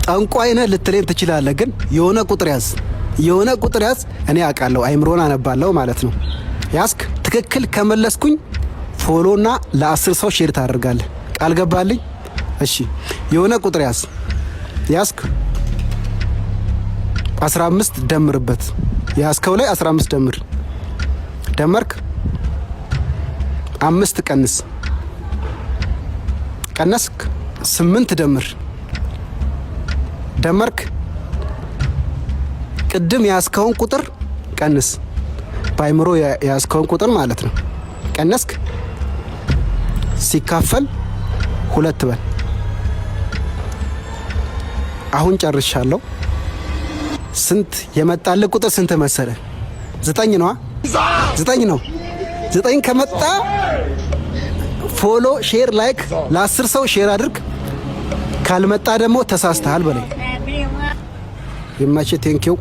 ጠንቋይ ነህ ልትለኝ ትችላለህ፣ ግን የሆነ ቁጥር ያዝ፣ የሆነ ቁጥር ያዝ። እኔ አውቃለሁ፣ አይምሮን አነባለሁ ማለት ነው። ያስክ ትክክል ከመለስኩኝ follow ና ለ10 ሰው share ታደርጋለህ። ቃል ገባልኝ? እሺ፣ የሆነ ቁጥር ያዝ። ያስክ 15 ደምርበት። ያስከው ላይ 15 ደምር። ደመርክ? አምስት ቀንስ። ቀነስክ? ስምንት ደምር። ደመርክ? ቅድም ያስከውን ቁጥር ቀንስ። በአይምሮ የያዝከውን ቁጥር ማለት ነው። ቀነስክ? ሲካፈል ሁለት በል። አሁን ጨርሻለሁ። ስንት የመጣልህ ቁጥር ስንት መሰለ? ዘጠኝ ነዋ። ዘጠኝ ነው። ዘጠኝ ከመጣ follow፣ share፣ like ለ10 ሰው share አድርግ። ካልመጣ ደግሞ ተሳስተሃል በለኝ። ይመችህ። Thank you.